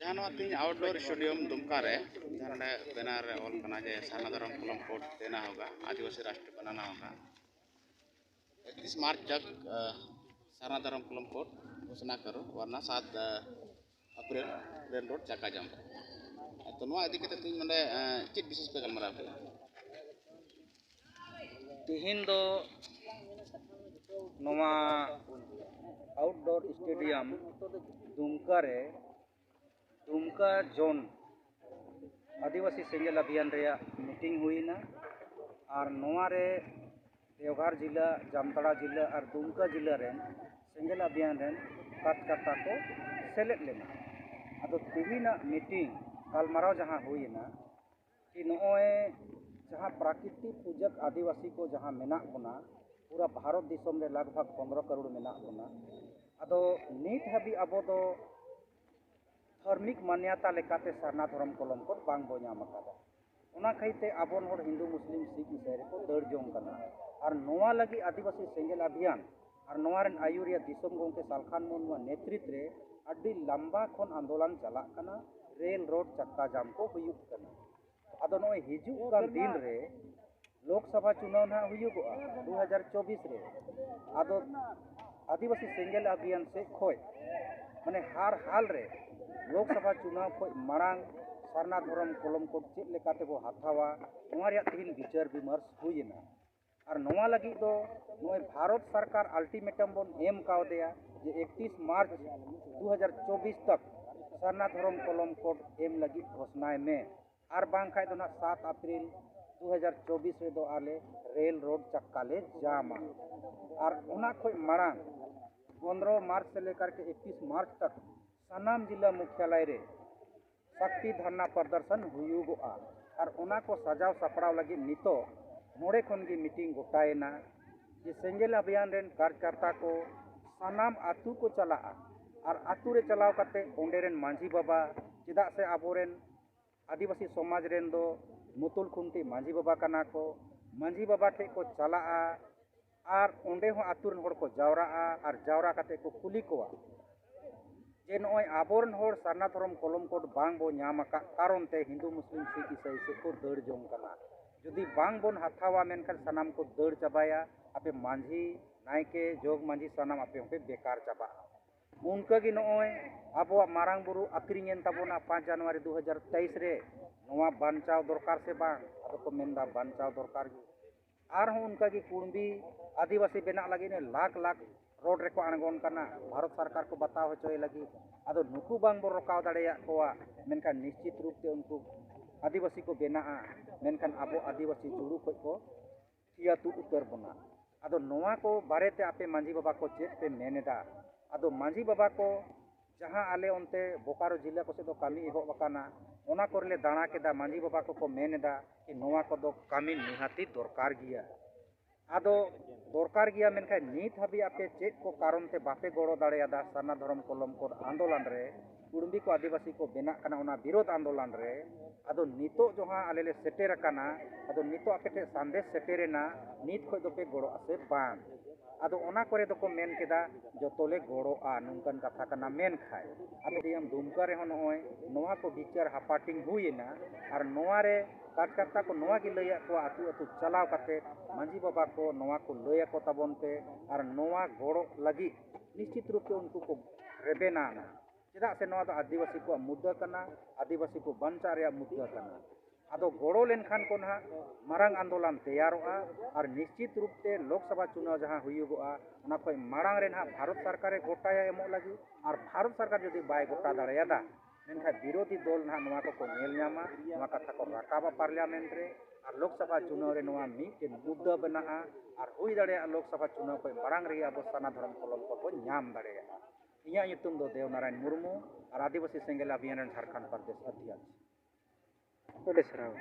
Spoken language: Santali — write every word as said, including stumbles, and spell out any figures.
ᱡᱟᱦᱟᱸ ᱱᱚᱣᱟ ᱛᱮᱦᱮᱧ ᱟᱣᱩᱴᱰᱳᱨ ᱥᱴᱮᱰᱤᱭᱟᱢ ᱫᱩᱢᱠᱟ ᱨᱮ ᱡᱟᱦᱟᱸ ᱱᱚᱰᱮ ᱵᱮᱱᱟᱨ ᱨᱮ ᱚᱞ ᱠᱟᱱᱟ ᱡᱮ ᱥᱟᱨᱱᱟ ᱫᱷᱚᱨᱚᱢ ᱠᱚᱞᱚᱢ ᱠᱳᱰ ᱫᱮᱱᱟ ᱦᱳᱜᱟ, ᱟᱹᱫᱤᱵᱟᱹᱥᱤ ᱨᱟᱥᱴᱨ ᱵᱟᱱᱟᱱᱟ ᱦᱳᱜᱟ, ᱤᱠᱛᱤᱥ ᱢᱟᱨᱪ ᱛᱚᱠ ᱥᱟᱨᱱᱟ ᱫᱷᱚᱨᱚᱢ ᱠᱚᱞᱚᱢ ᱠᱳᱰ ᱜᱷᱳᱥᱱᱟ ᱠᱟᱨᱳ, ᱣᱟᱨᱱᱟ ᱥᱟᱛ ᱟᱯᱨᱤᱞ ᱨᱮᱞ ᱨᱳᱰ ᱪᱟᱠᱟ ᱡᱟᱢ᱾ ᱛᱚ, ᱱᱚᱣᱟ ᱤᱫᱤ ᱠᱟᱛᱮ ᱛᱮᱦᱮᱧ ᱱᱚᱰᱮ ᱪᱮᱫ ᱵᱤᱥᱮᱥ ᱯᱮ ᱜᱟᱞᱢᱟᱨᱟᱣ ᱠᱮᱫᱟ? ᱛᱮᱦᱮᱧ ᱫᱚ ᱱᱚᱣᱟ ᱟᱣᱩᱴᱰᱳᱨ ᱥᱴᱮᱰᱤᱭᱟᱢ ᱫᱩᱢᱠᱟ ᱨᱮ ᱫᱩᱢᱠᱟ ᱡᱳᱱ ᱟᱹᱫᱤᱵᱟᱹᱥᱤ ᱥᱮᱸᱜᱮᱞ ᱚᱵᱷᱤᱭᱟᱱ ᱨᱮᱭᱟᱜ ᱢᱤᱴᱤᱝ ᱦᱩᱭᱮᱱᱟ᱾ ᱟᱨ ᱱᱚᱣᱟ ᱨᱮ ᱫᱮᱣᱜᱷᱚᱨ ᱡᱤᱞᱟ, ᱡᱟᱢᱛᱟᱲᱟ ᱡᱤᱞᱟ ᱟᱨ ᱫᱩᱢᱠᱟ ᱡᱤᱞᱟ ᱨᱮᱱ ᱥᱮᱸᱜᱮᱞ ᱚᱵᱷᱤᱭᱟᱱ ᱨᱮᱱ ᱠᱟᱨᱡᱚᱠᱚᱨᱛᱟ ᱠᱚ ᱥᱮᱞᱮᱫ ᱞᱮᱱᱟ᱾ ᱟᱫᱚ ᱛᱮᱦᱮᱧᱟᱜ ᱢᱤᱴᱤᱝ, ᱜᱟᱞᱢᱟᱨᱟᱣ ᱡᱟᱦᱟᱸ ᱦᱩᱭᱮᱱᱟ, ᱠᱤ ᱱᱚᱜᱼᱚᱭ ᱡᱟᱦᱟᱸ ᱯᱨᱟᱠᱨᱤᱛᱤᱠ ᱯᱩᱡᱟᱹᱠ ᱟᱹᱫᱤᱵᱟᱹᱥᱤ ᱠᱚ ᱡᱟᱦᱟᱸ ᱢᱮᱱᱟᱜ ᱵᱚᱱᱟ, ᱯᱩᱨᱟᱹ ᱵᱷᱟᱨᱚᱛ ᱫᱤᱥᱚᱢ ᱨᱮ ᱞᱟᱜᱽ ᱵᱷᱟᱜᱽ ᱯᱚᱱᱨᱚ ᱠᱟᱨᱳᱲ ᱢᱮᱱᱟᱜ ᱵᱚᱱᱟ᱾ ᱟᱫᱚ ᱱᱤᱛ ᱦᱟᱹᱵᱤᱡ ᱟᱵᱚ ᱫᱚ ᱫᱷᱟᱨᱢᱤᱠ ᱢᱟᱱᱭᱟᱛᱟ ᱞᱮᱠᱟᱛᱮ ᱥᱟᱨᱱᱟ ᱫᱷᱚᱨᱚᱢ ᱠᱚᱞᱚᱢ ᱠᱳᱰ ᱵᱟᱝ ᱵᱚ ᱧᱟᱢ ᱟᱠᱟᱫᱟ᱾ ᱚᱱᱟ ᱠᱷᱟᱹᱛᱤᱨ ᱛᱮ ᱟᱵᱚ ᱦᱚᱲ ᱦᱤᱱᱫᱩ, ᱢᱩᱥᱞᱤᱢ, ᱥᱤᱠᱷ, ᱤᱥᱟᱹᱭ ᱨᱮᱠᱚ ᱫᱟᱹᱲ ᱡᱚᱝ ᱠᱟᱱᱟ᱾ ᱟᱨ ᱱᱚᱣᱟ ᱞᱟᱹᱜᱤᱫ ᱟᱹᱫᱤᱵᱟᱹᱥᱤ ᱥᱮᱸᱜᱮᱞ ᱚᱵᱷᱤᱭᱟᱱ ᱟᱨ ᱱᱚᱣᱟ ᱨᱮᱱ ᱟᱹᱭᱩᱨᱤᱭᱟᱹ ᱫᱤᱥᱚᱢ ᱜᱚᱢᱠᱮ ᱥᱟᱞᱠᱷᱟᱱ ᱢᱩᱨᱢᱩᱣᱟᱜ ᱱᱮᱛᱨᱤᱛ ᱨᱮ ᱟᱹᱰᱤ ᱞᱟᱢᱵᱟ ᱠᱷᱚᱱ ᱟᱱᱫᱳᱞᱚᱱ ᱪᱟᱞᱟᱜ ᱠᱟᱱᱟ, ᱨᱮᱞ ᱨᱳᱰ ᱪᱟᱠᱟ ᱡᱟᱢ ᱠᱚ ᱦᱩᱭᱩᱜ ᱠᱟᱱᱟ᱾ ᱟᱫᱚ ᱱᱚᱜᱼᱚᱭ ᱦᱤᱡᱩᱜ ᱠᱟᱱ ᱫᱤᱱ ᱨᱮ ᱞᱳᱠᱥᱚᱵᱷᱟ ᱪᱩᱱᱟᱣ ᱱᱟᱦᱟᱜ ᱦᱩᱭᱩᱜᱚᱜᱼᱟ ᱫᱩ ᱦᱟᱡᱟᱨ ᱪᱚᱵᱵᱤᱥ ᱨᱮ᱾ ᱟᱫᱚ ᱟᱹᱫᱤᱵᱟᱹᱥᱤ ᱥᱮᱸᱜᱮᱞ ᱚᱵᱷᱤᱭᱟᱱ ᱥᱮᱫ ᱠᱷᱚᱱ, ᱢᱟᱱᱮ, ᱦᱟᱨ ᱦᱟᱞ ᱨᱮ ᱞᱳᱠᱥᱚᱵᱷᱟ ᱪᱩᱱᱟᱣ ᱠᱷᱚᱱ ᱢᱟᱲᱟᱝ ᱥᱟᱨᱱᱟ ᱫᱷᱚᱨᱚᱢ ᱠᱚᱞᱚᱢ ᱠᱳᱰ ᱪᱮᱫ ᱞᱮᱠᱟ ᱛᱮᱵᱚ ᱦᱟᱛᱟᱣᱟ, ᱱᱚᱣᱟ ᱨᱮᱭᱟᱜ ᱛᱮᱦᱮᱧ ᱵᱤᱪᱟᱹᱨ ᱵᱤᱢᱟᱨᱥ ᱦᱩᱭᱮᱱᱟ᱾ ᱟᱨ ᱱᱚᱣᱟ ᱞᱟᱹᱜᱤᱫ ᱫᱚ ᱱᱚᱜᱼᱚᱭ ᱵᱷᱟᱨᱚᱛ ᱥᱚᱨᱠᱟᱨ ᱟᱞᱴᱤᱢᱮᱴᱟᱢ ᱵᱚᱱ ᱮᱢ ᱠᱟᱣᱫᱮᱭᱟ ᱡᱮ ᱮᱠᱛᱤᱥ ᱢᱟᱨᱪ ᱫᱩ ᱦᱟᱡᱟᱨ ᱪᱚᱵᱵᱤᱥ ᱛᱚᱠ ᱥᱟᱨᱱᱟ ᱫᱷᱚᱨᱚᱢ ᱠᱚᱞᱚᱢ ᱠᱳᱰ ᱮᱢ ᱞᱟᱹᱜᱤᱫ ᱜᱷᱳᱥᱱᱟᱭ ᱢᱮ, ᱟᱨ ᱵᱟᱝᱠᱷᱟᱡ ᱫᱚ ᱱᱟᱜ ᱥᱟᱛ ᱟᱯᱨᱤᱞ ᱫᱩ ᱦᱟᱡᱟᱨ ᱪᱚᱵᱵᱤᱥ ᱨᱮᱫᱚ ᱟᱞᱮ ᱨᱮᱞ ᱨᱳᱰ ᱪᱟᱠᱠᱟ ᱞᱮ ᱡᱟᱢᱟ᱾ ᱟᱨ ᱚᱱᱟ ᱠᱷᱚᱡ ᱢᱟᱲᱟᱝ ᱯᱚᱱᱨᱚ ᱢᱟᱨᱪ ᱥᱮ ᱞᱮᱠᱟᱨ ᱠᱮ ᱮᱠᱛᱤᱥ ᱢᱟᱨᱪ ᱛᱚᱠ ᱥᱟᱱᱟᱢ ᱡᱤᱞᱟ ᱢᱩᱠᱷᱭᱟᱞᱚᱭ ᱨᱮ ᱥᱟᱠᱛᱤ ᱫᱷᱟᱨᱱᱟ ᱯᱨᱚᱫᱚᱨᱥᱚᱱ ᱦᱩᱭᱩᱜᱚᱜᱼᱟ᱾ ᱟᱨ ᱚᱱᱟ ᱠᱚ ᱥᱟᱡᱟᱣ ᱥᱟᱯᱲᱟᱣ ᱞᱟᱹᱜᱤᱫ ᱱᱤᱛᱚᱜ ᱱᱚᱰᱮ ᱠᱷᱚᱱ ᱜᱮ ᱢᱤᱴᱤᱝ ᱜᱚᱴᱟᱭᱮᱱᱟ ᱡᱮ ᱥᱮᱸᱜᱮᱞ ᱚᱵᱷᱤᱭᱟᱱ ᱨᱮᱱ ᱠᱟᱨᱡᱚᱠᱚᱨᱛᱟ ᱠᱚ ᱥᱟᱱᱟᱢ ᱟᱹᱛᱩ ᱠᱚ ᱪᱟᱞᱟᱜᱼᱟ᱾ ᱟᱨ ᱟᱹᱛᱩ ᱨᱮ ᱪᱟᱞᱟᱣ ᱠᱟᱛᱮ ᱚᱸᱰᱮ ᱨᱮᱱ ᱢᱟᱹᱡᱷᱤ ᱵᱟᱵᱟ, ᱪᱮᱫᱟᱜ ᱥᱮ ᱟᱵᱚᱨᱮᱱ ᱟᱹᱫᱤᱵᱟᱹᱥᱤ ᱥᱚᱢᱟᱡᱽ ᱨᱮᱱ ᱫᱚ ᱢᱩᱛᱩᱞ ᱠᱷᱩᱱᱴᱤ ᱢᱟᱹᱡᱷᱤ ᱵᱟᱵᱟ ᱠᱟᱱᱟ ᱠᱚ, ᱢᱟᱹᱡᱷᱤ ᱵᱟᱵᱟ ᱴᱷᱮᱡ ᱠᱚ ᱪᱟᱞᱟᱜᱼᱟ᱾ ᱟᱨ ᱚᱸᱰᱮ ᱦᱚᱸ ᱟᱹᱛᱩ ᱨᱮᱱ ᱦᱚᱲ ᱠᱚ ᱡᱟᱣᱨᱟᱜᱼᱟ ᱟᱨ ᱡᱟᱣᱨᱟ ᱠᱟᱛᱮ ᱠᱚ ᱠᱩᱞᱤ ᱠᱚᱣᱟ ᱡᱮ ᱱᱚᱜᱼᱚᱭ ᱟᱵᱚᱨᱮᱱ ᱦᱚᱲ ᱥᱟᱨᱱᱟ ᱫᱷᱚᱨᱚᱢ ᱠᱚᱞᱚᱢ ᱠᱳᱰ ᱵᱟᱝ ᱵᱚ ᱧᱟᱢ ᱟᱠᱟᱫ ᱠᱟᱨᱚᱱ ᱛᱮ ᱦᱤᱱᱫᱩ ᱢᱩᱥᱞᱤᱢ ᱥᱤᱠᱷ ᱤᱥᱟᱹᱭ ᱥᱮᱫ ᱠᱚ ᱫᱟᱹᱲ ᱡᱚᱝ ᱠᱟᱱᱟ᱾ ᱡᱩᱫᱤ ᱵᱟᱝ ᱵᱚᱱ ᱦᱟᱛᱟᱣᱟ, ᱢᱮᱱᱠᱷᱟᱱ ᱥᱟᱱᱟᱢ ᱠᱚ ᱫᱟᱹᱲ ᱪᱟᱵᱟᱭᱟ᱾ ᱟᱯᱮ ᱢᱟᱹᱡᱷᱤ, ᱱᱟᱭᱠᱮ, ᱡᱚᱜᱽ ᱢᱟᱹᱡᱷᱤ, ᱥᱟᱱᱟᱢ ᱟᱯᱮ ᱦᱚᱸᱯᱮ ᱵᱮᱠᱟᱨ ᱪᱟᱵᱟᱜᱼᱟ᱾ ᱚᱱᱠᱟᱜᱮ ᱱᱚᱜᱼᱚᱭ ᱟᱵᱚᱣᱟᱜ ᱢᱟᱨᱟᱝ ᱵᱩᱨᱩ ᱟᱹᱠᱷᱨᱤᱧᱮᱱ ᱛᱟᱵᱚᱱᱟ ᱯᱟᱸᱪ ᱡᱟᱱᱩᱣᱟᱨᱤ ᱫᱩ ᱦᱟᱡᱟᱨ ᱛᱮᱭᱤᱥ ᱨᱮ᱾ ᱱᱚᱣᱟ ᱵᱟᱧᱪᱟᱣ ᱫᱚᱨᱠᱟᱨ ᱥᱮ ᱵᱟᱝ? ᱟᱫᱚ ᱠᱚ ᱢᱮᱱᱫᱟ ᱵᱟᱧᱪᱟᱣ ᱫᱚᱨᱠᱟᱨ ᱜᱮ᱾ ᱟᱨᱦᱚᱸ ᱚᱱᱠᱟᱜᱮ ᱠᱩᱲᱢᱤ ᱟᱹᱫᱤᱵᱟᱹᱥᱤ ᱵᱮᱱᱟᱜ ᱞᱟᱹᱜᱤᱫ ᱞᱟᱠᱷ ᱞᱟᱠᱷ ᱨᱳᱰ ᱨᱮᱠᱚ ᱟᱬᱜᱚᱱ ᱠᱟᱱᱟ, ᱵᱷᱟᱨᱚᱛ ᱥᱚᱨᱠᱟᱨ ᱠᱚ ᱵᱟᱛᱟᱣ ᱦᱚᱪᱚᱭ ᱞᱟᱹᱜᱤᱫ᱾ ᱟᱫᱚ ᱱᱩᱠᱩ ᱵᱟᱝ ᱵᱚᱱ ᱨᱚᱠᱟᱣ ᱫᱟᱲᱮᱭᱟᱜ ᱠᱚᱣᱟ, ᱢᱮᱱᱠᱷᱟᱱ ᱱᱤᱥᱪᱤᱛ ᱨᱩᱯ ᱛᱮ ᱩᱱᱠᱩ ᱟᱹᱫᱤᱵᱟᱹᱥᱤ ᱠᱚ ᱵᱮᱱᱟᱜᱼᱟ, ᱢᱮᱱᱠᱷᱟᱱ ᱟᱵᱚ ᱟᱹᱫᱤᱵᱟᱹᱥᱤ ᱡᱩᱲᱩ ᱠᱷᱚᱡ ᱠᱚ ᱛᱷᱤᱭᱟ ᱛᱩᱫ ᱩᱛᱟᱹᱨ ᱵᱚᱱᱟ᱾ ᱟᱫᱚ ᱱᱚᱣᱟ ᱠᱚ ᱵᱟᱨᱮᱛᱮ ᱟᱯᱮ ᱢᱟᱹᱡᱷᱤ ᱵᱟᱵᱟ ᱠᱚ ᱪᱮᱫ ᱯᱮ ᱢᱮᱱ ᱮᱫᱟ? ᱟᱫᱚ ᱢᱟᱹᱡᱷᱤ ᱵᱟᱵᱟ ᱠᱚ ᱡᱟᱦᱟᱸ ᱟᱞᱮ ᱚᱱᱛᱮ ᱵᱳᱠᱟᱨᱳ ᱡᱤᱞᱟ ᱠᱚ ᱥᱮᱫ ᱫᱚ ᱠᱟᱹᱢᱤ ᱮᱦᱚᱵ ᱟᱠᱟᱱᱟ, ᱚᱱᱟ ᱠᱚᱨᱮ ᱞᱮ ᱫᱟᱬᱟ ᱠᱮᱫᱟ, ᱢᱟᱹᱡᱷᱤ ᱵᱟᱵᱟ ᱠᱚᱠᱚ ᱢᱮᱱ ᱮᱫᱟ ᱠᱤ ᱱᱚᱣᱟ ᱠᱚᱫᱚ ᱠᱟᱹᱢᱤ ᱱᱤᱦᱟᱹᱛᱤ ᱫᱚᱨᱠᱟᱨ ᱜᱮᱭᱟ᱾ ᱟᱫᱚ ᱫᱚᱨᱠᱟᱨ ᱜᱮᱭᱟ, ᱢᱮᱱᱠᱷᱟᱱ ᱱᱤᱛ ᱦᱟᱹᱵᱤᱡ ᱟᱯᱮ ᱪᱮᱫ ᱠᱚ ᱠᱟᱨᱚᱱ ᱛᱮ ᱵᱟᱯᱮ ᱜᱚᱲᱚ ᱫᱟᱲᱮᱭᱟᱫᱟ ᱥᱟᱨᱱᱟ ᱫᱷᱚᱨᱚᱢ ᱠᱚᱞᱚᱢ ᱠᱳᱰ ᱟᱱᱫᱳᱞᱚᱱ ᱨᱮ? ᱠᱩᱲᱢᱤ ᱠᱚ ᱟᱹᱫᱤᱵᱟᱹᱥᱤ ᱠᱚ ᱵᱮᱱᱟᱜ ᱠᱟᱱᱟ ᱚᱱᱟ ᱵᱤᱨᱳᱫᱷ ᱟᱱᱫᱳᱞᱚᱱ ᱨᱮ᱾ ᱟᱫᱚ ᱱᱤᱛᱚᱜ ᱡᱟᱦᱟᱸ ᱟᱞᱮ ᱞᱮ ᱥᱮᱴᱮᱨ ᱟᱠᱟᱱᱟ, ᱟᱫᱚ ᱱᱤᱛᱚᱜ ᱟᱯᱮ ᱴᱷᱮᱱ ᱥᱟᱸᱫᱮᱥ ᱥᱮᱴᱮᱨᱮᱱᱟ, ᱱᱤᱛ ᱠᱷᱚᱱ ᱫᱚᱯᱮ ᱜᱚᱲᱚᱜᱼᱟ ᱥᱮ ᱵᱟᱝ? ᱟᱫᱚ ᱚᱱᱟ ᱠᱚᱨᱮ ᱫᱚᱠᱚ ᱢᱮᱱ ᱠᱮᱫᱟ ᱡᱚᱛᱚ ᱞᱮ ᱜᱚᱲᱚᱜᱼᱟ, ᱱᱚᱝᱠᱟᱱ ᱠᱟᱛᱷᱟ ᱠᱟᱱᱟ᱾ ᱢᱮᱱᱠᱷᱟᱱ ᱟᱫᱚ ᱫᱩᱢᱠᱟ ᱨᱮᱦᱚᱸ ᱱᱚᱜᱼᱚᱭ ᱱᱚᱣᱟ ᱠᱚ ᱵᱤᱪᱟᱹᱨ ᱦᱟᱯᱟᱴᱤᱧ ᱦᱩᱭᱮᱱᱟ, ᱟᱨ ᱱᱚᱣᱟ ᱨᱮ ᱠᱟᱨᱡᱚᱠᱚᱨᱛᱟ ᱠᱚ ᱱᱚᱣᱟ ᱜᱮ ᱞᱟᱹᱭᱟᱫ ᱠᱚᱣᱟ, ᱟᱹᱛᱩ ᱟᱹᱛᱩ ᱪᱟᱞᱟᱣ ᱠᱟᱛᱮ ᱢᱟᱹᱡᱷᱤ ᱵᱟᱵᱟ ᱠᱚ ᱱᱚᱣᱟ ᱠᱚ ᱞᱟᱹᱭ ᱟᱠᱚ ᱛᱟᱵᱚᱱ ᱯᱮ, ᱟᱨ ᱱᱚᱣᱟ ᱜᱚᱲᱚ ᱞᱟᱹᱜᱤᱫ ᱱᱤᱥᱪᱤᱛ ᱨᱩᱯ ᱛᱮ ᱩᱱᱠᱩ ᱠᱚ ᱨᱮᱵᱮᱱᱟ᱾ ᱪᱮᱫᱟᱜ ᱥᱮ ᱱᱚᱣᱟ ᱫᱚ ᱟᱹᱫᱤᱵᱟᱹᱥᱤ ᱠᱚᱣᱟᱜ ᱢᱩᱫᱽᱫᱟᱹ ᱠᱟᱱᱟ, ᱟᱹᱫᱤᱵᱟᱹᱥᱤ ᱠᱚ ᱵᱟᱧᱪᱟᱜ ᱨᱮᱭᱟᱜ ᱢᱩᱫᱽᱫᱟᱹ ᱠᱟᱱᱟ᱾ ᱟᱫᱚ ᱜᱚᱲᱚ ᱞᱮᱱᱠᱷᱟᱱ ᱠᱚ ᱱᱟᱦᱟᱜ ᱢᱟᱨᱟᱝ ᱟᱱᱫᱳᱞᱚᱱ ᱛᱮᱭᱟᱨᱚᱜᱼᱟ, ᱟᱨ ᱱᱤᱥᱪᱤᱛ ᱨᱩᱯ ᱛᱮ ᱞᱳᱠᱥᱚᱵᱷᱟ ᱪᱩᱱᱟᱣ ᱡᱟᱦᱟᱸ ᱦᱩᱭᱩᱜᱚᱜᱼᱟ, ᱚᱱᱟ ᱠᱷᱚᱱ ᱢᱟᱲᱟᱝ ᱨᱮ ᱱᱟᱦᱟᱜ ᱵᱷᱟᱨᱚᱛ ᱥᱚᱨᱠᱟᱨᱮ ᱜᱚᱴᱟᱭᱟ ᱮᱢᱚᱜ ᱞᱟᱹᱜᱤᱫ, ᱟᱨ ᱵᱷᱟᱨᱚᱛ ᱥᱚᱨᱠᱟᱨ ᱡᱩᱫᱤ ᱵᱟᱭ ᱜᱚᱴᱟ ᱫᱟᱲᱮᱭᱟᱫᱟ, ᱢᱮᱱᱠᱷᱟᱱ ᱵᱤᱨᱳᱫᱷᱤ ᱫᱚᱞ ᱱᱟᱦᱟᱜ ᱱᱚᱣᱟ ᱠᱚᱠᱚ ᱧᱮᱞ ᱧᱟᱢᱟ, ᱱᱚᱣᱟ ᱠᱟᱛᱷᱟ ᱠᱚ ᱨᱟᱠᱟᱵᱟ ᱯᱟᱨᱞᱤᱭᱟᱢᱮᱱᱴ ᱨᱮ, ᱟᱨ ᱞᱳᱠᱥᱚᱵᱷᱟ ᱪᱩᱱᱟᱣ ᱨᱮ ᱱᱚᱣᱟ ᱢᱤᱫᱴᱮᱱ ᱢᱩᱫᱽᱫᱟᱹ ᱵᱮᱱᱟᱜᱼᱟ, ᱟᱨ ᱦᱩᱭ ᱫᱟᱲᱮᱭᱟᱜᱼᱟ ᱞᱳᱠᱥᱚᱵᱷᱟ ᱪᱩᱱᱟᱣ ᱠᱷᱚᱱ ᱢᱟᱲᱟᱝ ᱨᱮᱜᱮ ᱟᱵᱚ ᱥᱟᱨᱱᱟ ᱫᱷᱚᱨᱚᱢ ᱠᱚᱞᱚᱢ ᱠᱚᱵᱚᱱ ᱧᱟᱢ ᱫᱟᱲᱮᱭᱟᱜᱼᱟ᱾ ᱤᱧᱟᱹᱜ ᱧᱩᱛᱩᱢ ᱫᱚ ᱫᱮᱣᱱᱟᱨᱟᱭᱚᱱ ᱢᱩᱨᱢᱩ, ᱟᱨ ᱟᱹᱫᱤᱵᱟᱹᱥᱤ ᱥᱮᱸᱜᱮᱞ ᱚᱵᱷᱤᱭᱟᱱ ᱨᱮᱱ ᱡᱷᱟᱲᱠᱷᱚᱸᱰ ᱯᱨᱚᱫᱮᱥ ᱚᱫᱷᱭᱚᱠᱥ᱾ ᱟᱹᱰᱤ ᱥᱟᱨᱦᱟᱣ᱾